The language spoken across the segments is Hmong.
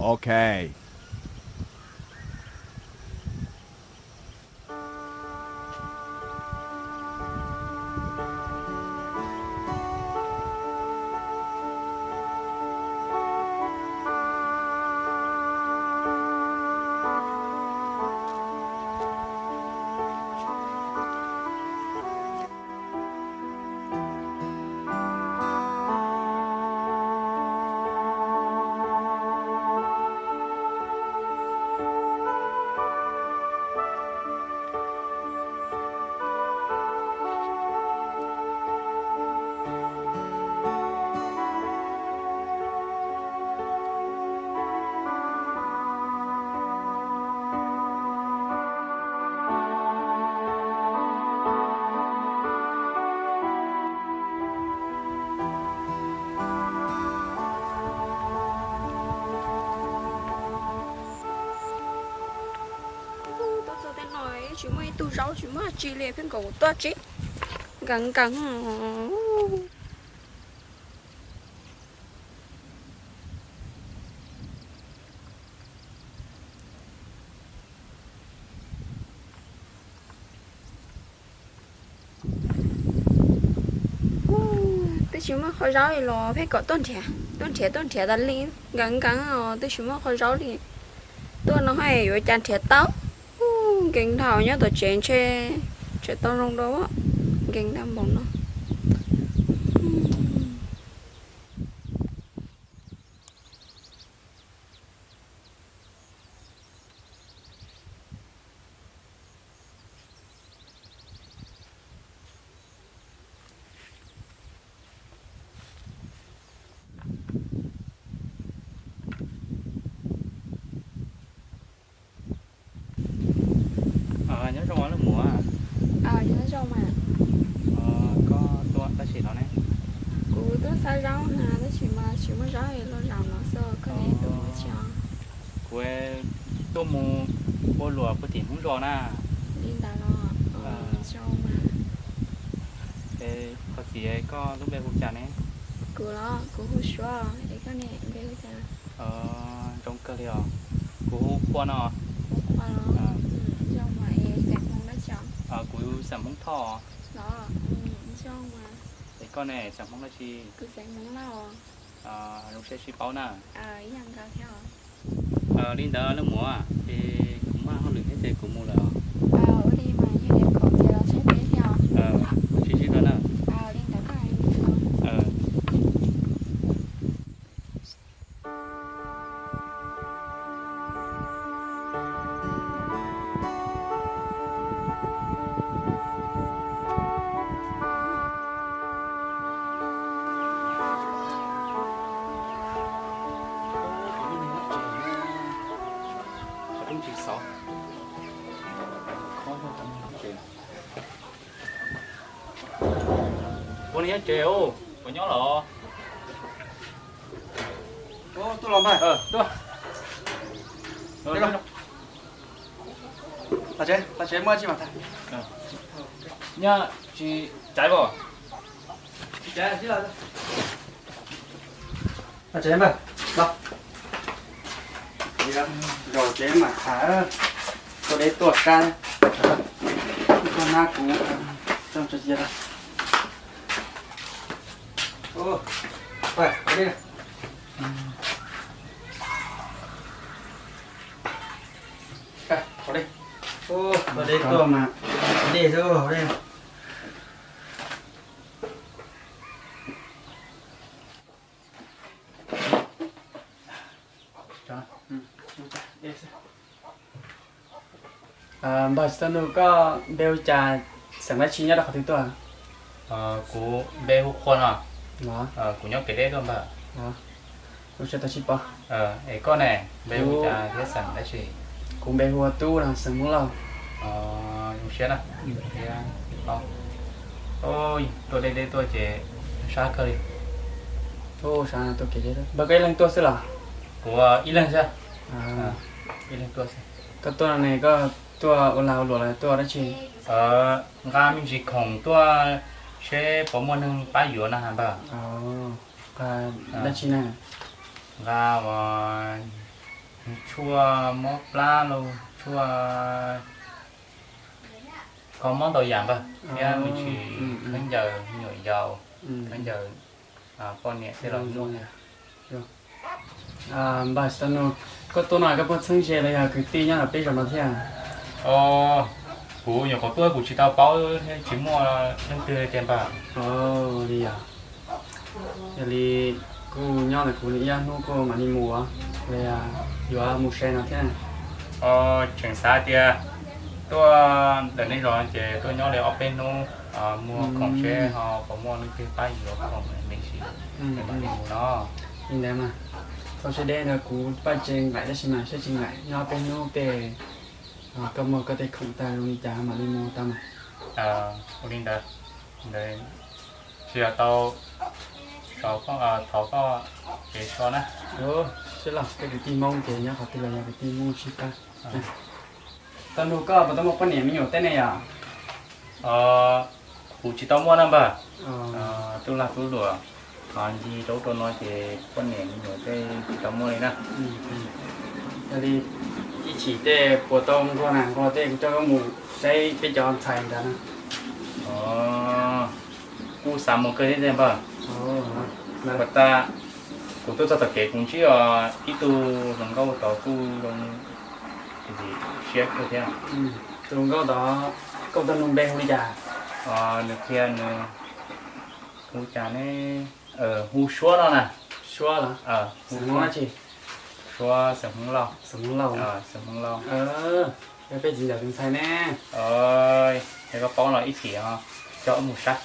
Ok. Tuaj txog tej no tsis muaj ib tug zaub tsis muaj tsi li, pheej nkaum tuaj tsev nkees nkees. Twb tsis muaj qhov zaub li los pheej kom tuaj nrhiav, tuaj nrhiav tuaj nrhiav tas li, nkees nkees os, twb tsis muaj qhov zaub li. Tuaj no hais yuav cas nrhiav tau. Nkees dhau nyob tom tsev ntshe tseem tau zoo dua, nkees dhau npaum no. Nyob zoo leej muam. Nyob zoo mas. Koj tuaj tab sis no ne? Kuv tuaj xav zaub na, tab sis mas tsis muaj zaub los zaum no xwb, koj ne tuaj mus tsi os? Kuv tuaj mus ua luam puag tim Hmoob Zos na. Li ntawd los zoo mas. Es qhov txiv koj lub npe hu cas ne? Kuv los kuv hu Suav, es koj ne npe hu cas? Zoo kawg li os. Kuv hu Qhua no. Hu Qhua los? Zoo mas, es xeem Hmoob dab tsi os? Kuv xeem Hmoob Thoj. Los, zoo mas. Es koj ne xeem Hmoob dab tsi? Kuv xeem Hmoob Lauj. Zoo siab sib paub na. Ib yam nkaus thiab os. Li ntawd leej muam, es kuv muaj hauj lwm thiab ces kuv mus lawm os. Ua li mas yog tias khoom ces los saib peb thiab os. Sib ntsib dua na. Li ntawd koj hais li os. Ua li nyob tsev, puas nyob los? Tuaj los mas. Tuaj. Los tsev, los tsev muaj tsi mas. Nyob tsis caiv os. Tsis caiv, los tsev mas. Los. Zaum tsev mas tham, tuaj deb tuaj sab, tuaj nab kuv, txog tso cia. Tuaj deb tuaj mas dej xwb. Npawg, tsis tau nug koj npe hu cas, xeem dab tsi, nyob rau qhov twg tuaj? Kuv npe hu Qhua no. Kuv nyob kev deb tuaj npawg. Zoo siab tau sib paub. Es koj ne, npe hu cas thiab xeem dab tsi? Kuv npe hu ua Tub no, xeem Hmoob Lauj. Zoo siab na. Tuaj deb deb tuaj ces sab kawg li. Npawg koj ib leeg tuaj xwb los? Kuv ib leeg xwb. Ib leeg tuaj xwb. Koj tuaj no ne koj tuaj ua lag ua luam los tuaj dab tsi? Nqa me ntsis khoom tuaj seb puas muaj neeg pab yuav na npawg. Dab tsi na? Nqa uas Tshuaj mob plab los tshuaj, kho mob ntau yam npawg, thiab me ntsis khaub ncaws me nyuam yaus, khaub ncaws poj niam tej los muaj. Npawg Xab Nus, koj tuaj no koj puas txheeb ze los yog kwv tij nyob peb zos no thiab? Kuv nyuam qhuav tuaj kuv tsis tau paub thiab tsis muaj leej twg tiag npawg. Li yog, yog li kuv nyob ntawm kuv ib ob hnub kuv mam li mus los yog yuav mus sai no thiab. Tseem xav tias tuaj ntawm nej zos ces tuaj nyob li ob peb hnub, muag khoom seb ho puas muaj leej twg pab yuav khoom me ntsis mam li mus no. Li ntawd mas, txhob siab deb ntag, kuv paj tse nqaim tab sis mas saib tsis nqaim, nyob ob peb hnub tej koj muag koj tej khoom tag zoo li cas mam li mus tau mas. Ua li ntawd, ntawd tsis yog tau thov koj kev so na. Sib los peb kwv tij Hmoob ces nyob qhov twg los yog kwv tij Hmoob sib pab. Tau nug koj puas tau muaj poj niam me nyuam tej ne yom? Kuv tsis tau muaj na npawg. Tub lag tub luam ncig rau ub rau no ces poj niam me nyuam tej tsis tau muaj li na. Yog li ib chim tej puas tau nquag na, nquag tej kuv coj koj mus saib peb cov ntxhais ntawd na. Kuj xav mus kawg thiab tiag npawg. Puas tas kuv tuaj txog tom kev kuv ntsib os ib tug hluas nkauj tod kuj zoo siab kawg thiab. Tus hluas nkauj tod, koj tau nug npe hu li cas? Nws qhia nws hu cas ne? Hu Suab no na. Suab los? Xeem Hmoob dab tsi? Suab xeem Hmoob Lauj. Xeem Hmoob Lauj. Xeem Hmoob Lauj. Yog peb tsis ncaim tus ntxhais ne, yog koj paub los ib chim coj wb mus saib.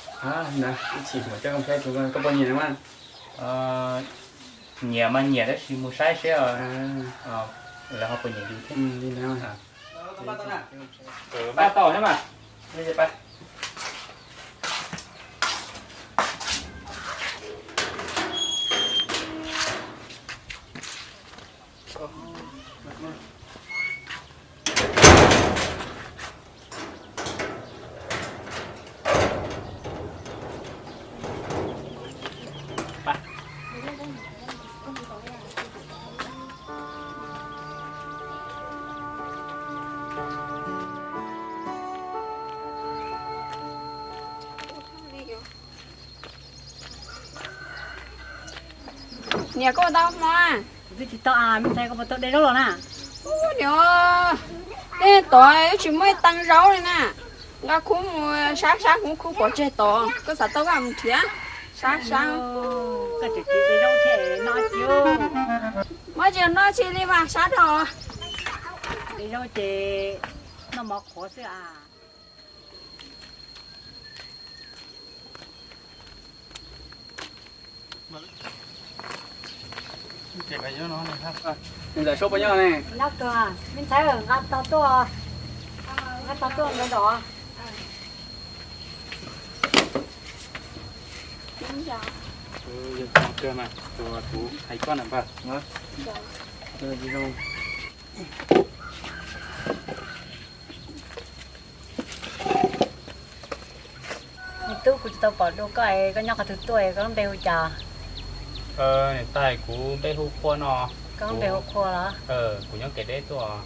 Ib chim mam coj koj mus saib tus, koj puas nyiam mas? Nyiam mas nyiam tab sis mus saib seb lawv ho puas nyiam yus thiab. Pab tau thiab mas. Niam, koj tau hmo? Kuv twb tsis tau, me ntxhais koj puas tau de zaub los na? Ub, niam, tej tod twb tsis muaj ib tee zaub li na. Nqa khub mus sab sab, khub khub pov tseg tod, koj xav tau koj mus nrhiav. Sab sab. Koj tseem de zaub thiab, noj tsis, muab tsis noj tsis li mas sab dhau. De zaub ces noj mov qhuav xwb a. Nws ntxawm Suab puas nyob ne? Nyob kawg, me ntxhais nqa tog tuaj, nqa tog tuaj ntawd nrog. Yog kawg mas, kuv hais koj na npawg. Me tub, kuv tsis tau pom dua koj, koj nyob qhov twg tuaj, koj lub npe hu cas? Niam tais, kuv npe hu Qhua no. Koj lub npe hu Qhua los? Kuv nyob kev deb tuaj.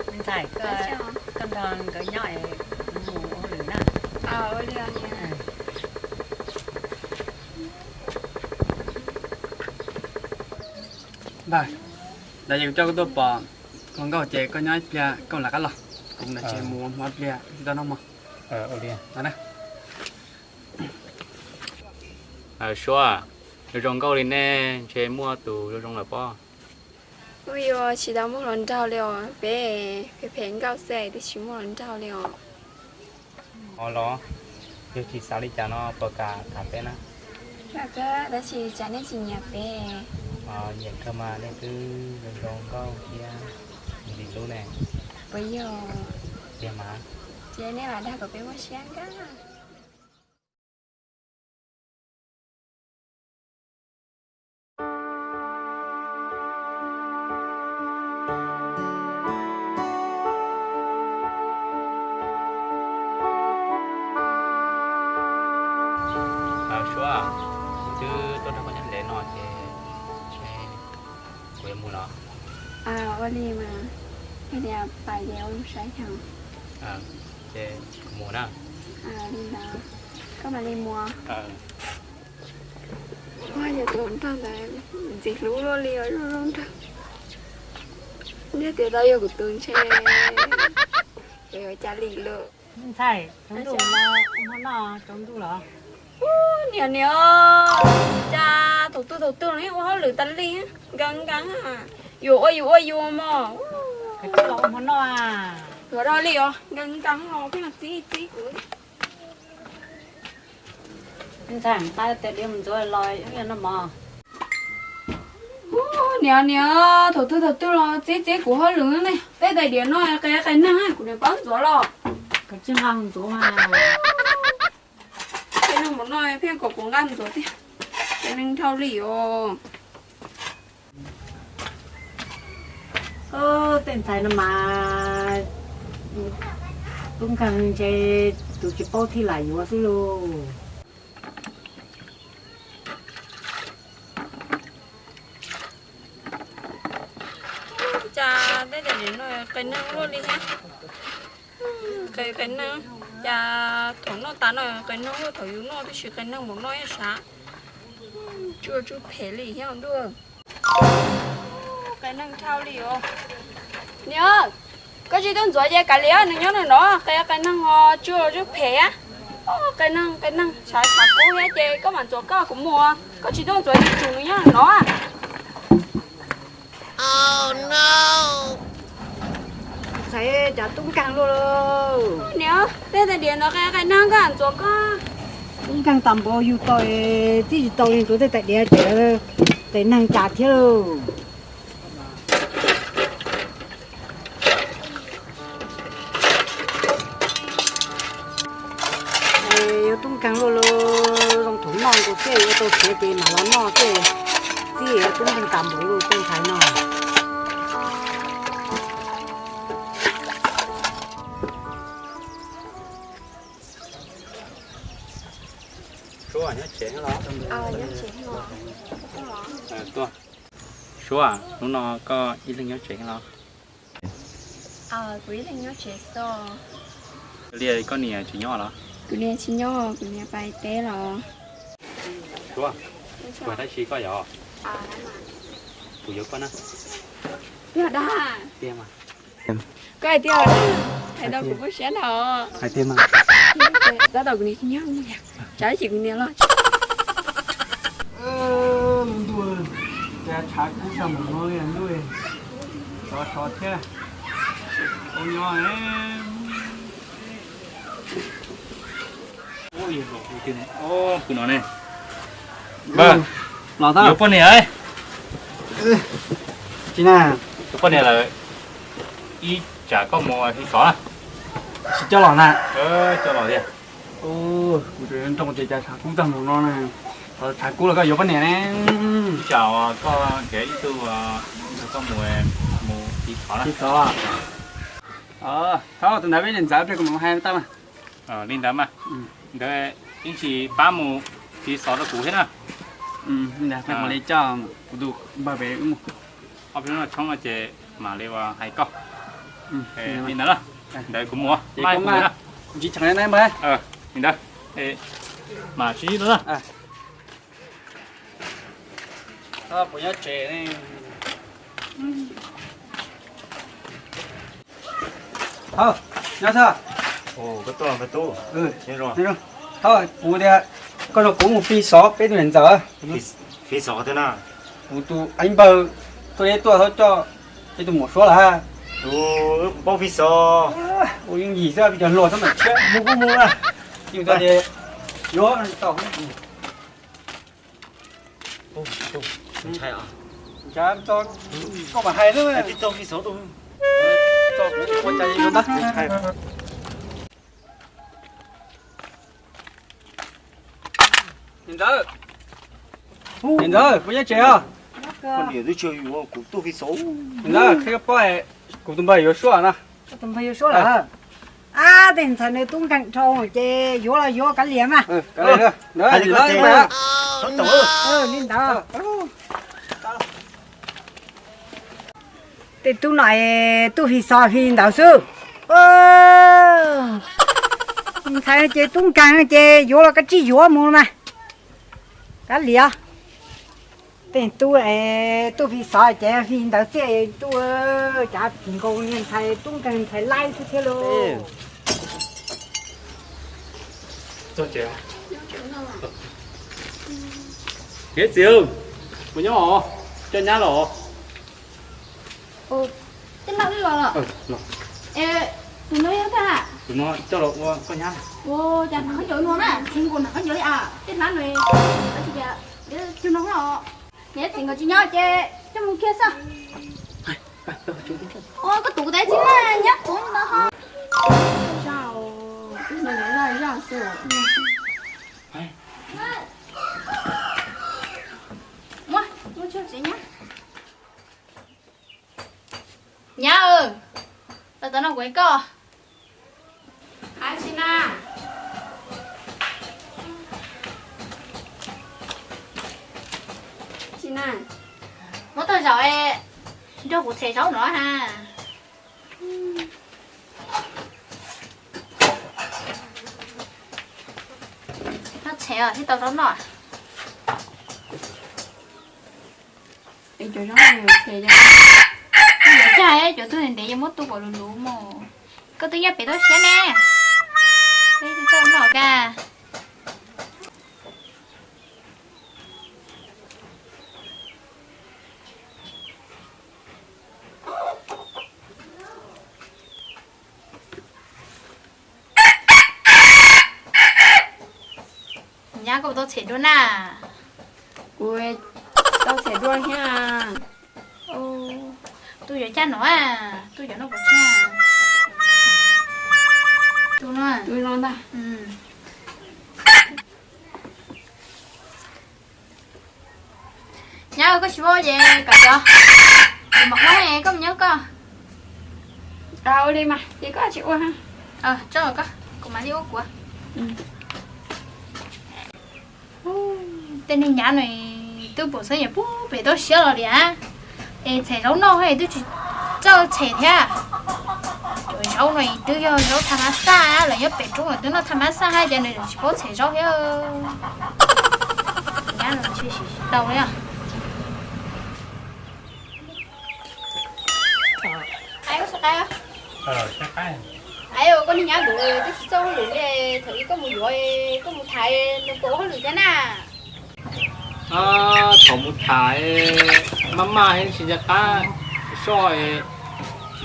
Me ntxhais, koj nrog nkawd nyob es kuv mus ua hauj lwm na. Npawg, ntawd ces kuv coj koj tuaj pom hluas nkauj ces koj nyob ib pliag koj lam qab los, kuv ntawd tseem mus ua hmo ib pliag tsis tau noj hmo. Suab, zoo zoo nkauj li nej ntshe muaj tus zoo zoo lawm pob? Ub, yuav tsis tau muaj hluas nraug li os, peb phem phem nkauj xwb twb tsis muaj hluas nraug li os. Os los, yog tsis xav li cas no puas kam tham peb na? Tab sis cas nej tsis nyiam peb? Nyiam kawg mas, nej twb zoo zoo nkauj thiab ntxim hlub ne. Puas yog? Tiag mas. Ces nej mam dag kom peb muaj siab nkauj. Suab, kuv twb tuaj nrog koj nyob ntev no ces kuv Mus no. Ua li mas, pais ces ua zoo saib xyoo. Ces kuv mus na. Li ntawd, koj mam li mus. Ua yog tus hluas nraug ntawd ntxim hlub luaj li os, zoo zoo nraug. Ntiaj teb tau yog kuv tus ntshe yuav ua cas li lawm. Ntxhais, tsaus ntuj los ua hmo noj, tsaus ntuj los. Niam niam, cas thaum twg thaum twg los yeej ua hauj lwm tas li, nkees nkees. Yuav ua yus ua yus mog. Koj tsis los ua hmo noj a? Yuav dog li os, nkees nkees los pheej los txib txib kuv. Ntxhais, nqa tais diav mus ntxuav los ib yam no mog. Niam niam, thaum twg thaum twg los txib txib kuv hauj lwm ne. Tej tais diav no qe qe neeg kuv niam paub ntxuav los. Koj tsis nqa mus ntxuav mas. Tej neeg mus no pheej kom kuv nqa mus ntxuav tiag. Tej neeg dhau li os. Tej ntxhais no mas tub nkeeg ntshe tus tsis paub thiaj lam yuav xwb lauj. Cas tej tais diav no qe neeg luaj li thiab. Qe qe neeg, cas thaum noj tas no qe neeg luaj, thaum yus noj tib si qe neeg mus noj ib sab. Tsuj tsuj phem li thiab ntuj. Qe neeg dhau li os. Niam, koj tsis tuaj ntxuav ces kav liam, nws nyob nws no, qe qe neeg os, tsuj tsuj phem. Qe neeg qe neeg, tshav tshav kub thiab ces koj mam ntxuav koj, kuv mus. Koj tsis tuaj ntxuav ces tsum nws nyob nws no. Ntxhais, cas tub nkeeg luaj lauj. Niam, tej tais diav ntawd qe qe neeg, koj ntxuav koj. Tub nkeeg tas npaum yus tau, txib tsis tau li ntxuav tej tais diav ces tais neeg cas thiab lauj. Yog tub nkeeg luaj lauj, zoo thaum noj nkaus thiab yuav tau siav ces mam los noj thiab. Txib tub nkeeg tas npaum lauj tej ntxhais no. Suab, nyob tsev los? Tuaj. Suab, hnub no koj ib leeg nyob tsev los? Kuv ib leeg nyob tsev xwb. Li koj niam tsis nyob los? Kuv niam tsis nyob, kuv niam pais teb los. Suab, kuv hais dab tsi koj yog? Kuv yuav koj na. Tiag dag. Tiag mas. Koj hais tiag dag, hais tau kuv poob siab ntag. Hais tiag mas. Tab tom kuv niam tsis nyob, tsam ib chim kuv niam los. Ntuj, cas tshav kub tag npaum no li ntuj, sov sov thiab. Ua nyob. Kuv no ne. Los tau. Yuav poj niam. Tsis na. Yuav poj niam lawm, ib tsam koj mus fi xov na. Tsis coj los na. Coj los tiag. Kuv nroo ces cas tshav kub tag npaum no na. Tshav kub los koj yuav poj niam ne. Ib tsam koj nrhiav ib tug nrog koj mus, mus fi xov na. Fi xov. Thaum tus ntawd peb niam ntxawm peb kuv mus hais tau mas. Li ntawd mas, ntawd ib ntsis pab mus fi xov rau kuv thiab na. Li ntawd, kuv tus npawg pem wb mus. Ob peb hnub no tshoob no ces mam li ua hais koj. Li ntawd na, ntawd kuv mus, kuv tsis tseem na. Li ntawd, mam sib ntsib dua na. Puas nyob tsev ne? Hau, nyob txog. Koj tuaj, koj tuaj. Hau, kuv tias koj nrog kuv mus fi xov peb tus niam ntxawm. Fi xov tiag na. Kuv tus ev npawg tuaj ib tuaj txhob coj ib tug muam Suab lawm. Tus paub fi xov. Ua yooj yim xwb, peb cov hluas xwb mas tshiab. Mus kuj mus na. Yuav tau. Ntshai os. Ncav tso, koj mam hais xwb. Tib tug fi xov dua. Tso kuv ua cas yuav ntag. Niam ntxawm. Niam ntxawm, puas nyob tsev os? Niam ntxawm, qhia koj paub, kuv tus npawg yuav Suab no. Tus npawg yuav Suab lawm. Ab, tej ntxhais nws tub nkeeg dhau ces yuav los yuav kav liam mas. Li ntawd. Li ntawd. Ua, Tej tub no es tub fi xov fi ntawd xwb. Ntxhais ces tub nkeeg ces yuav los kav tsij yuav mus mas. Kav liam. Tej tub es tub fi xov ces fi ntawd xwb tub. Cav tsis nkaus niag ntxhais tub nkeeg ntxhais laib xwb thiab lauj. Hiav txiv, puas nyob os? Coj nyab los. Tej lab los los. Tus no yog twg? Tus no coj los ua koj nyab. Ua cas hnav khaub ncaws no na, tsis nkaus hnav khaub ncaws li a, tej hlab no. Tus no los, niam txiv nkawd tsis nyob ces coj mus kiag xwb. Ua koj tus kuv tab tsis nyob kuv no ho. Zaj, no zaj xwb. Muab, muab tsuag tsev nyab. Nyab, los tau no kuv ib koj. Tsis na, tsis na, muab tau zaum nrog kuv txhais zaub no ha. Noj txhais thiaj tau zaub noj. Cov zaub no yuav txhais, yuav cag cov tug ntev ntev yuav muab tu kom luv luv mus. Koj twb nyob pem toj siab ne, peb twb tau noj ka. Nyab, koj puas tau txhais dua na? Kuv tau txhais dua thiab. Tus yuav caj no, tus yuav noj pov tseg. Tus no, tus no ntag. Nyab, koj tsis paub ces kom cov, kuv mam ua, koj mus nyob koj. Ua li mas ces koj tsis ua. Tso koj, kuv mam li ua kuv. Tej niag nyab no twb pom xeeb yam pub pem toj siab los li, es txhais zaub noj es twb tsis txawj txhais thiab. Cov zaub no twb yog zaub tha mab xaj, lawv nyob pem roob lawv twb noj tha mab xaj hab, cas nws tsis paub txhais zaub thiab. Nyab no tsis tau li. Ai, koj niag nyab ntawd twb tsis txawj hauj lwm li, thaum ub koj mus yuav, koj mus tham nws puas ua hauj lwm thiab na? Thaum mus tham maj maj thiab tsis nco qab soj,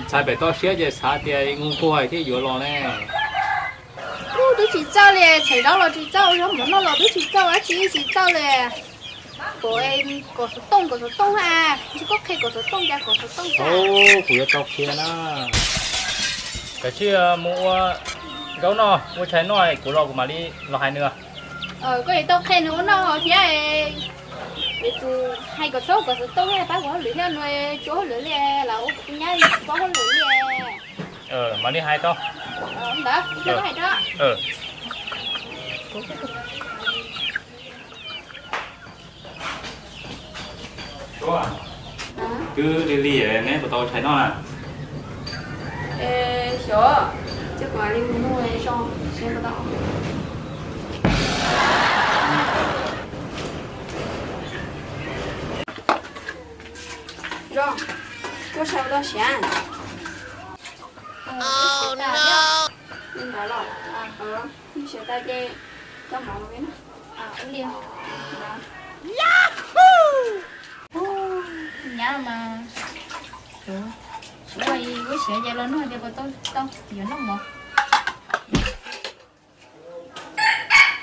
ntxhais pem toj siab ces xav tias nquag nquag thiaj yuav los ne. Ub, twb tsis txawj li, txhais zaub los tsis txawj, ua zaub mov noj los twb tsis txawj, dab tsi tsis txawj li. Kom, kom xov tooj, kom xov tooj ha, ntshe koj qhia kom xov tooj, cas kom xov tooj xwb. Kuv yuav tau qhia na. Kav tsij mus ua zaub noj, ua tshais noj, kuv los kuv mam li los hais nws. Koj yuav tau qhia nws ua noj thiab. Tus hais kom txhob kom xov tooj, pab kuv hauj lwm thiab, nws tsis ua hauj lwm li, los ua kuv tus nyab tsis paub hauj lwm li. Mam li hais tau. Ntawd, hais tau. Suav, twb lig lig neb puas tau tshais noj na? Xyov, cia kuv mam li mus nug zoo seb puas tau. Zoo, koj tshais puas tau siav? Li ntawd los? Siav tas ces coj mov los peb noj. Nyab mas, ua lub siav ces los nug tias puas tau, yuav noj mov.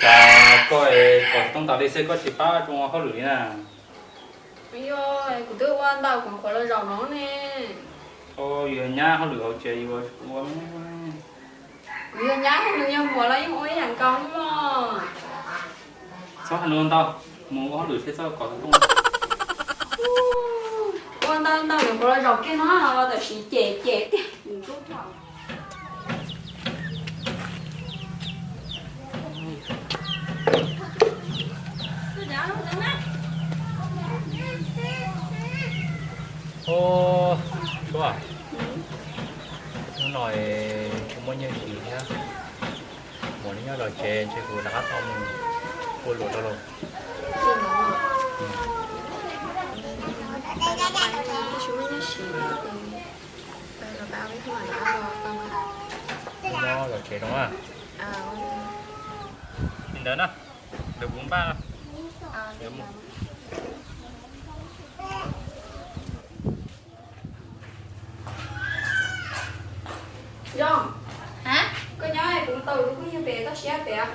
Cas koj es kom xov tooj tas li xwb koj tsis pab tso hauj lwm li na? Yog, kuv twb ua ntau kuv qhuav los zaum no ne. Yus yog nyab hauj lwm hauv tsev yus ua. Kuv yog nyab hauj lwm yog muam los yeej ua ib yam nkaus mog. Txhob hais lus ntau, mus ua hauj lwm seb txhob kom xov tooj. Ua ntau ntau nws qhuav los zaum kiag no, tam sim cem cem tiag. Ua, Suav, Rov qab tau mus ua luam rau los. Mob los tsev rau na. Li ntawd na, lwm kuv npaj no. Zoo, koj nyob kuv tau tus phooj ywg pem toj siab pem.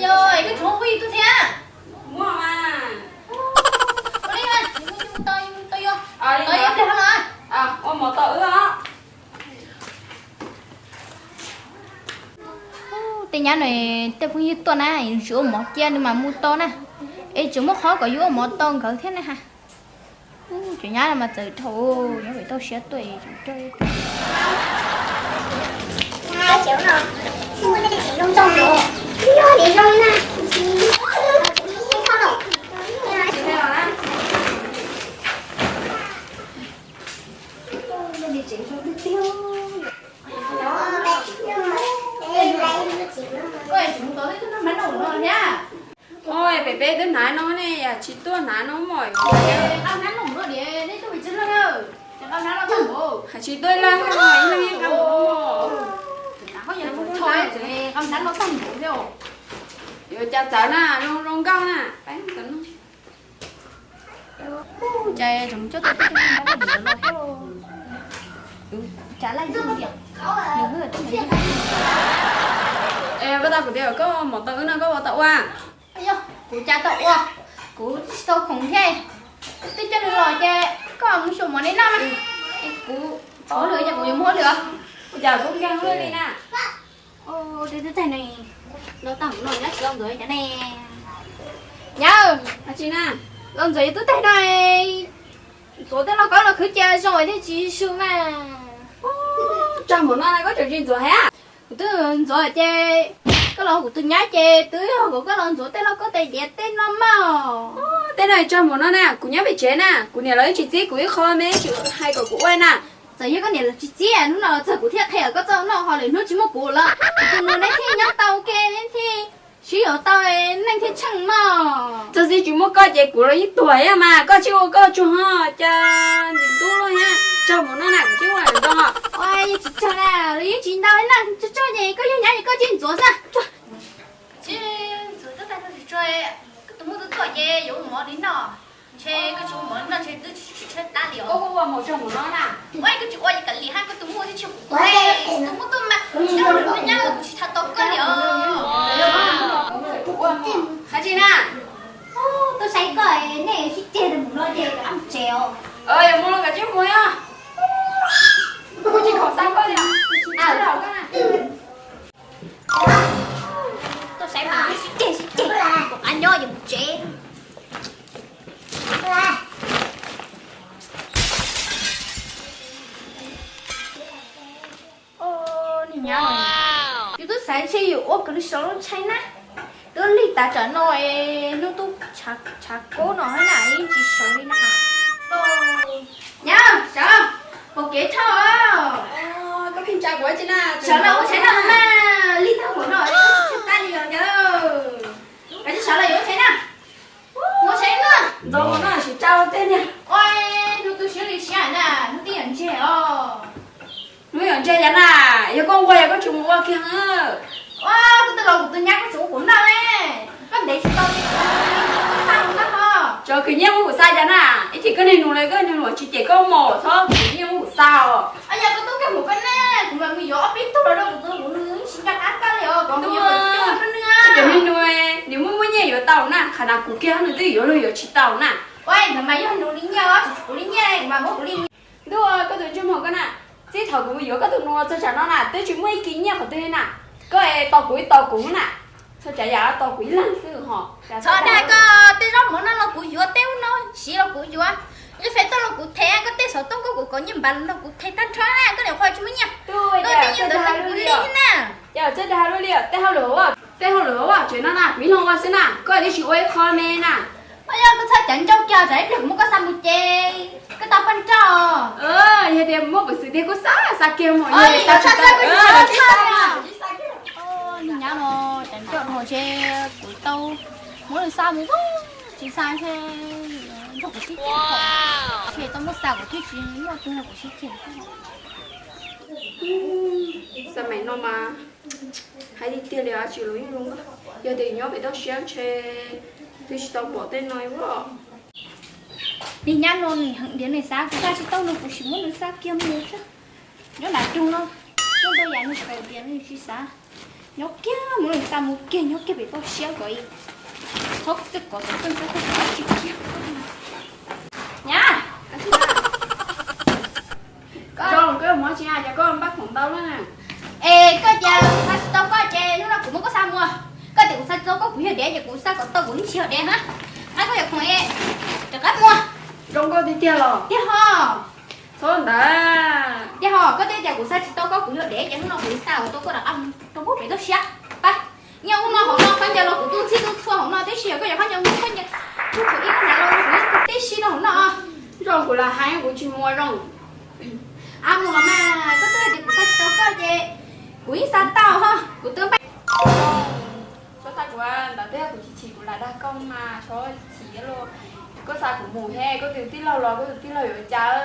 Yog koj tseem muaj phooj ywg tuaj thiab? Muaj mas. Ua li mas, yus mus tau, yus mus tau, yus tau ib pliag no. Ua mov tau wb os. Tej nyab no tej phooj ywg tuaj na, tsis ua mov cia nws mas mus tau na. Es tseem muaj qhov kom yus ua mov tau nkawd thiab na ha. Cov nyab no mas txawm dhau, nyob pem toj siab tuaj. Ua pem peb twb hnav no ne, yam tsis tuaj hnav no mog. Hais tsis tuaj ib leeg, ib leeg ib qab mus. Yuav cas txawv na, zoo nkauj na. Cas tseem coj tau tej npab laj dim los thiab. Cas laj dim tias nws hwj tej ntawd. Koj tau kuv tias koj mov tau wb no koj ua tau ua? Yog kuv cas tau ua, kuv tsis tau khoom thiab. Twb coj nws los ces koj mus xyuas mov neb noj mas. Kuv tsis ua lwm ces kuv yuav mus ua lwm. Ua cas kub nkeeg luaj li na. Twb tag no, los tag no nyab tsis los ntxuav cov ne. Nyab, los ntxuav yus twb tag no, ntxuav tej lauj kaub los khwv cia zoo thiaj tsis su mas. Tsag mov no na koj tseem tsis ntxuav thiab? Kuv twb ntxuav ces koj los kuv tus nyab ces twb yog kom koj los ntxuav tej lauj kaub tais diav tej no mog. Tej no tsag mov no na, kuv nyob pem tsev na, kuv niam lawv tsis txib kuv ib qho me tsis hais kom kuv ua na. Txawm yog koj niam lawv tsis txib, hnub no txog kuv thiaj qhia koj txoj noj ho lwm hnub tsis muaj kuv lawm, kuv tus nus neb thiaj nyob tau ua ke, neb thiaj sib yuav tau, neej thiaj tsheej mog. Txog txij tsis muaj koj ces kuv los yeej tuag thiab mas, koj tsis ua koj tsuag ho cas ntxim ntub luaj thiab. Tsag mov no na kuv tsis ua lawm nrog. Ua yeej tsis tsag na, los yeej tsis ntau na, tsag tsag ces koj yog nyab ces koj tsis ntxuav xwb. Tsis ntxuav twb tag no tsis tsag, koj tus muam twb tuaj ces yuav ua mov li noj. Ntshe koj tsis ua mov li noj ntshe twb tsis tshaib plab li os. Ua koj tsis ua ces kav liam hab koj tus muam twb tsis pum kuv, tus muam tuaj mas tsis tau lwm nyab los kuv tsis tham tau koj li os. Hais tsis na, tuaj saib koj, nej sib ceg mus no ces kav mus tsev os. Yog mus los kav tsij mus os. Kuv tsis khoom xa koj li. Tuaj saib mas sib ceg sib ceg, kuv qab nyob yuav mus tsev. Niag nyab, yus twb xav ntshe yus ua kom nws sawv lub ntshai na. Twb lig tas tsam no es hnub twb tshav kub no na yeej tsis sawv li na. Nyab, sawv, pom kev thauj. Sawv los ua tshais noj na, lig tag npaum no tsis tshaj tag li os nyab. Kav tsij sawv los yuav ua tshais na. Ua tshais na. Ntxov no tsis tsa ua tej niag. Ua, hnub twb siab li siab na, hnub twb yuav ntseg os. Hnub yuav ntseg yog na, yog koj ua yog koj tsis mus ua kiag. Ua, koj twb los kuv tus nyab koj tseem ua kuv noj ne. Koj ntev tsis tau li, koj xa kuv noj ho. Tso khwv nyiaj muab kuv xa cas na, ib chim koj niag nus lawm koj niag nus tsis cem koj mos txhob khwv nyiaj muab kuv xa os. Yog koj tub kag mus koj ne, kuv mam mus yuav ob peb tug los rau kuv tus nus, nws tsis nco qab koj li os, kuv mus yuav kuv tus nus. Cov niag nus, nws muaj muaj nyiaj yuav tau na, qhov na kuv kiag nws twb yuav luag yuav tsis tau na. Ua, ntawd mas yog nus li nyiaj os, tsis kuv li nyiaj, kuv mam muab kuv li. Ntuj, koj tus ntsej muag koj na, txij thaum kuv mus yuav koj tus nus txog tsam no na twb tsis muaj ib kis nyiaj qhov twg li na. Koj tos kuv ib tos kuv na, txog tsam yam tos kuv ib leeg xwb ho. Txhob dag koj, tej zaub mov no los kuv yuav, tej ub no siv los kuv yuav, ib feem toj los kuv them, koj tej xov tooj koj kuv kom nyiaj npam los kuv them tag nrho na, koj niam qhua tsis muaj nyiaj. Koj tej nyiaj ntawd kuv li na. Yog txhob dag luaj li, tej hauj lwm, tej hauj lwm tsev no na kuv ib leeg ua xwb na, koj twb tsis ua ib qho me na. Ua yog koj txhob cav ncauj kiag, tsam ib pliag kuv muab koj xa mus ces koj tau paj nrauj. Yog tias muab kuv xwm tiag kuv xa xa kiag mus. Niag nyab no cas Coj dhau ntshe kuv tau muab nws xa mus, tsis xa ntshe nrog kuv sib ceg, ntshe tau muab xa kuv thiaj tsis muaj tus nrog kuv sib ceg. Xa meem no mas hais tiag tiag li, tsis los yeej zoo nkauj. Yog tias nyob pem toj siab ntshe twb tsis tau pom tej no os. Niag nyab no nws heev diav, nws xav kuv xa tsis tau no kuv sim muab nws xa kiag mus xwb. Nyob nram roog no, nyob ntau yam nws xav tias nws tsis xav. Nyob kiag muab nws xa mus kiag, nyob kiag pem toj siab kom txhob txawj kov tom toj siab, tsis kiag. Nyab, koj mus ua tsi, cas koj npaj khoom ntau na? Es koj tias kuv xa tsis tau koj ces hnub no kuv muab koj xa mus. Koj tias kuv xa tsis tau koj kuv yog dev ces kuv xa kom tau kuv yeej tsis yog dev na. Ab, koj yog khoom es rov qab mus. Zoo nkauj tiag tiag los? Tiag ho. Txhob ntawd. Tiag ho, koj twb tias kuv xa tsis tau koj kuv yog dev ces hnub no kuv xa kom tau koj rov qab mus rau pem toj siab. Pab, nyob ub no hauv no khaub ncaws los kuv tu txhij tu txhua hauv no tib si, koj yog khaub ncaws mus khaub ncaws tu kuv ib koj hnav los kuv yeej tu tib si rau hauv no. Zoo kuv lam hais kuv tsis mus zoo. Ab, mus los mas, koj twb hais tias kuv xa tsis tau koj ces kuv yeej xa tau ho, kuv twb npaj. Koj xa kuv ntawd thiab kuv chim chim kuv lam dag koj mas txhob chim los. Koj xa kuv mus he, koj tus tij laug los koj tus tij laug yuav cas?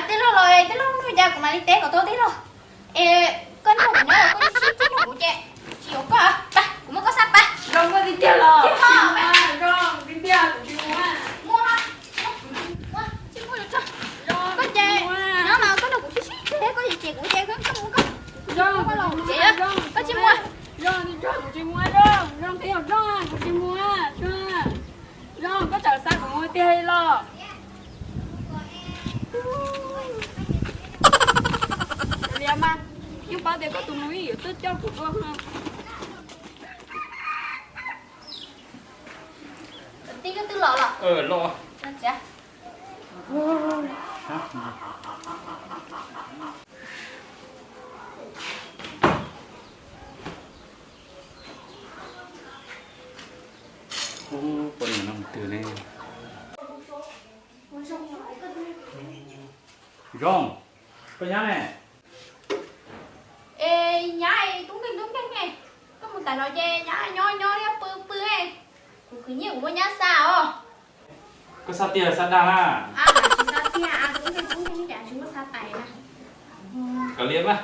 Tij laug los tij laug nug cas kuv mam li teb kom tau tij laug. Es koj nrog kuv nyob los koj sib ceg nrog kuv ces tsis yuav koj. Pab, kuv muab koj xa pab. Zoo koj tiag tiag los? Zoo tiag tiag, kuv tsis mus. Mus, tsis mus tso. Koj ces nyob mas koj nrog kuv sib sib ceg, koj ces kuv ces koj mus koj. Koj tsis mus. Zoo tiag, kuv tsis mus, zoo, zoo tiag, kuv tsis mus, zoo, zoo, koj txawm xa kuv mus tiag li los? Liam mas, yeej paub tias koj tus nus yeej yuav tuaj coj kuv dua. Tij, koj twb los los? Los. Ub, poj niam no mus twg ne? Zoo, koj nyab ne? Es nyab es tub nkeeg tub nkeeg ne, koj mus tas los ces nyab nyob nyob thiab pw pw. Kuv khwv nyiaj kuv muab nyab xa os. Koj xa tiag xa dag na? Tsis xa tiag, tub nkeeg tub nkeeg cas tsis muaj xa tais na. Kav liam mas.